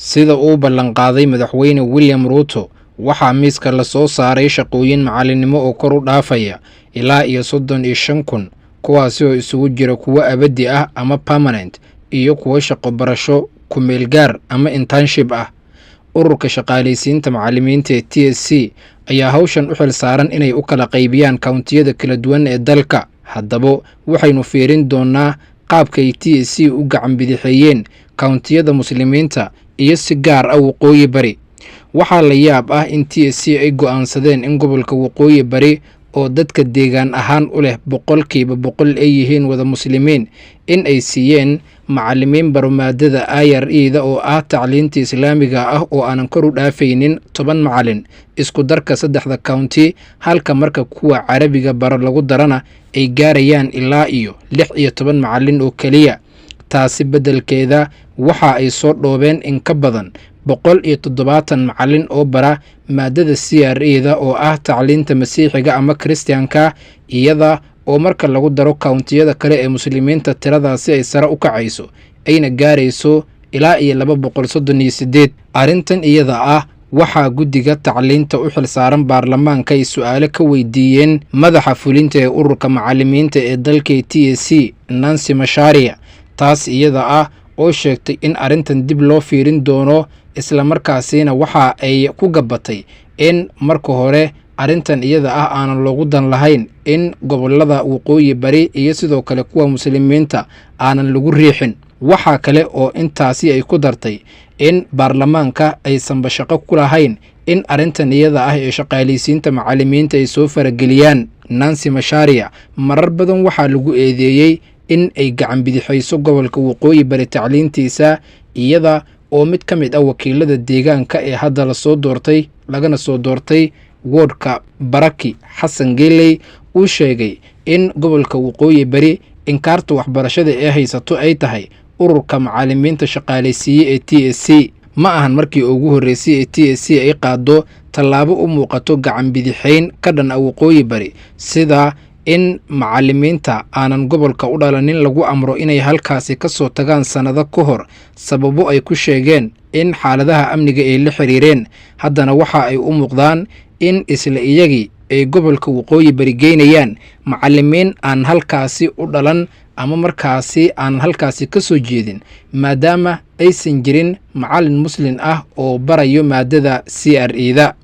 Sida uu ballanqaaday Madaxweyne William Ruto, waxaa miiska lasoo saaray shaqooyin macalinimo oo kor u dhaafaya ilaa iyo 35,000, kuwaasi oo isugu jira kuwo abadi ah ama permanent iyo kuwo shaqo barasho ku-meelgaar ama internship ah. Ururka shaqaalaysiinta macalimiinta ee TSC ayaa hawshan u xil saaran inay u kala qaybiyaan kawntiyada kala duwan ee dalka. Haddaba waxaynu fiirin doonaa qaabkay TSC u gacan bidixeeyeen kawntiyada Muslimiinta iyo si gaar ah Waqooyi Bari. Waxaa la yaab ah in TSC ay go'aansadeen in gobolka Waqooyi Bari, oo dadka deegaan ahaan u leh 100% ay yihiin wada Muslimiin, in ay siiyeen macalimiin baro maadada IRE da, oo ah tacliinta Islaamiga ah, oo aanan kor u dhaafaynin 10 macalin isku darka saddexda county, halka marka kuwa Carabiga baro lagu darana ay gaarayaan ilaa iyo 16 macalin oo keliya. Taasi beddelkeeda waxa ay soo dhoobeen in ka badan 170 macalin oo bara maadada CRE da, oo ah tacliinta Masiixiga ama Kiristiyanka, iyada oo marka lagu daro kawntiyada kale ee Muslimiinta tiradaasi ay sare u kacayso, ayna gaarayso ilaa iyo 238. Arrintan iyada ah waxaa guddiga tacliinta u xil saaran baarlamaanka ay su-aalo ka weydiiyeen madaxa fulinta ee ururka macalimiinta ee dalka TSC, Nancy Macharia, taas iyada ah oo sheegtay in arrintan dib loo fiirin doono. Islamarkaasina waxa ay ku gabatay in marka hore arrintan iyada ah aanan loogu dan lahayn in gobolada Waqooyi Bari iyo sidoo kale kuwa Muslimiinta aanan lagu riixin. Waxaa kale oo intaasi ay ku dartay in baarlamaanka aysanba shaqo ku lahayn in arrintan iyada ah ee shaqaalaysiinta macalimiinta ay soo farageliyaan. Nancy Macharia marar badan waxaa lagu eedeeyey in ay gacan bidixayso gobolka Waqooyi Bari tacliintiisa, iyada oo mid ka mid ah wakiilada deegaanka ee hadda lasoo doortay, lagana soo doortay woodhka Baraki, Xasan Geeley, uu sheegay in gobolka Waqooyi Bari inkaarta waxbarashada ee haysato ay tahay ururka macalimiinta shaqaalaysiiye ee TSC. Ma ahan markii ugu horreysay ee TSC ay qaado tallaabo u muuqato gacan bidixayn ka dhan ah Waqooyi Bari, sida in macalimiinta aanan gobolka u dhalanin lagu amro inay halkaasi ka soo tagaan sannado ka hor, sababo ay ku sheegeen in xaaladaha amniga ay la xiriireen. Haddana waxa ay u muuqdaan in isla iyagii ay gobolka Waqooyi Bari geynayaan macalimiin aan halkaasi u dhalan ama markaasi aanan halkaasi ka soo jeedin, maadaama aysan jirin macalin Muslin ah oo barayo maadada CRE da.